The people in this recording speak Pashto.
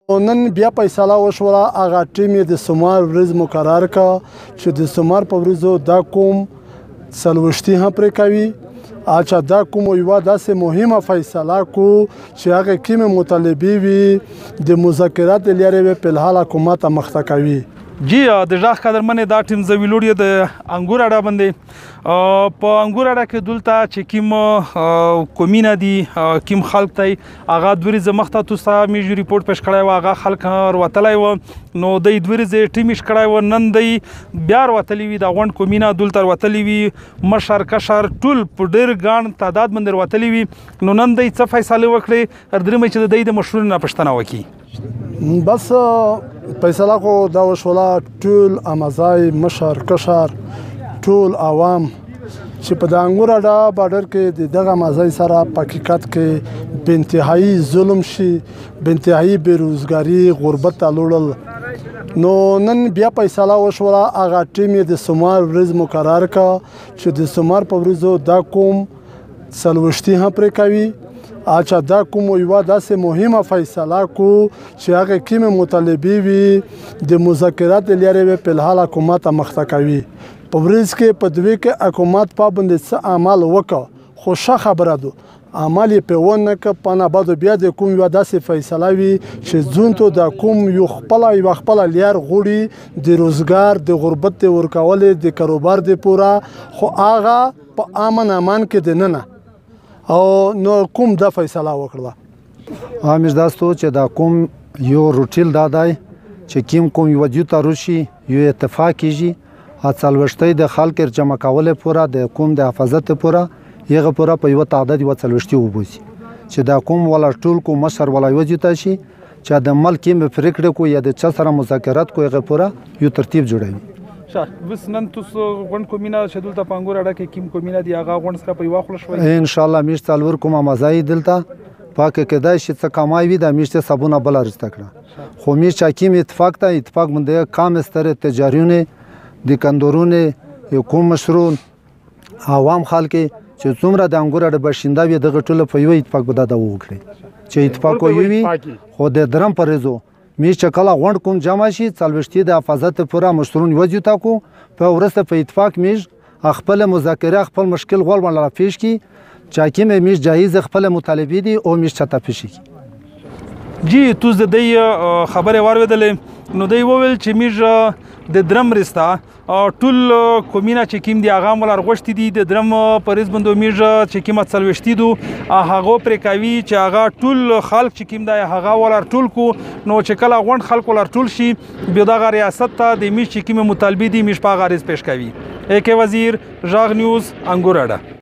نن بیا فیصله وشوله، هغه ټیم یې د سمار ورځ مقرر که چې د سمار په ورځو دا کوم څلوېښتي هم پرې کوي. اچھا دا کوم یوه داسې مهمه فیصله کو چې هغې کومې مطالبې وي د مذاکرات د لارې وي په الحال حکومت ته مخته کوي. جی د ژغ قدرمنې دا ټیم زه ویلوړ د انګور اډه باندې په انګور اډه کې دلته چې کوم کومینه دي کوم خلک دی هغه دوه ورځې مخته تاسو ته مې ریپورټ پېښ کړی و، هغه خلک وروتلی و، نو دی دوه ورځې ټیم یې کړی و، نن دی بیا وروتلی وي، دا غونډ کومینه دلته وروتلی وي، مشر کشر ټول په ډېر ګڼ تعداد باندې وروتلی وي. نو نن دی څه فیصله وکړي درېیمه چې د دی د مشرونو نه پوښتنه وکړي. بس فیصله خو دا وشوله ټول امازای مشر کشر ټول عوام چې په د انګور اډه بارډر کې د دغه امازای سره په حقیقت کې بې انتهایي ظلم شي، بې انتهایي بېروزګاري غربت ته لوړل. نو نن بیا فیصله وشوله، هغه ټیم یې د سمار ورځ مقرر که چې د سمار په ورځو دا کوم څلوېښتي هم پرې کوي. اچھا دا کوم یوه داسې مهمه فیصله کو چې هغې کومې مطالبې وي د مذاکرات د لارې وي په الحال حکومت ته مخته کوي. په ورځ کې په دوی کې حکومت پابند څه عمل وکړ خو ښه خبره ده، عمل یې پې ونه کړ. په بعد بیا د کوم یوه داسې فیصله وي چې ځونتو د کوم یو خپله یوه خپله لیار غوړي د روزګار د غربت د ورکولې د کاروبار د پوره، خو هغه په امن امان کې دننه او نو کوم دا فیصله وکړه. امیش داستو چې دا کوم یو روټیل دا دی چې کیم کوم یو دیو ته روشي یو اتفاق کیږي څلوېښتۍ د خلک جمع کولې پوره د کوم د حفاظت پوره یغه پوره په یو تعداد یو څلوېښتي وبوسي چې دا کوم ولا ټول کو مشر ولا یو دیو ته شي چې د ملک یې پرېکړه کو یا د چا سره مذاکرات کو یغه پوره یو ترتیب جوړوي. بس نن تاسو غونډ کومینه چې دلته په انګور اډه کې کوم کومینه دی هغه غونډ سره په یوه خوله شوی؟ ان شاء الله میش څلور کومه مزای دلته پاکه کېدای شي څه کمای وي دا میشته سبونه بل رسته کړه، خو میش چې کوم اتفاق ته اتفاق باندې کام ستره تجاریونه د کندورونه یو کوم مشرون عوام خلک چې څومره د انګور اډه باشنده وي دغه ټول په یو اتفاق به دا وکړي چې اتفاق وي. خو د درم پرېزو میش چې کله غونډ کوم جمع شي څلوېښتي د حفاظت پوره مشرون یو ځای ته کو په وروسته په اتفاق میش خپل مذاکره خپل مشکل غول باندې پیش کی چې کوم میش جایز خپل مطالبې دي او میش چاته پیش کی. جی توز د دې خبرې واورېدلې، نو دی وویل چې میش د درم رستا ټول کومینه چې کوم دی هغه مولر غوښتي دي د درم پرېز بندو میږ چې کومه څلوېښتي دو هغه پرې کوي چې هغه ټول خلک چې کوم دی هغه ولر ټول کو، نو چې کله غونډ خلک ولر ټول شي بیا دغه ریاست ته د میږ چې کومې مطالبې دي میږ په هغه عریض پیش کوي. اے کے وزیر، ژغ نیوز، انګور اډه.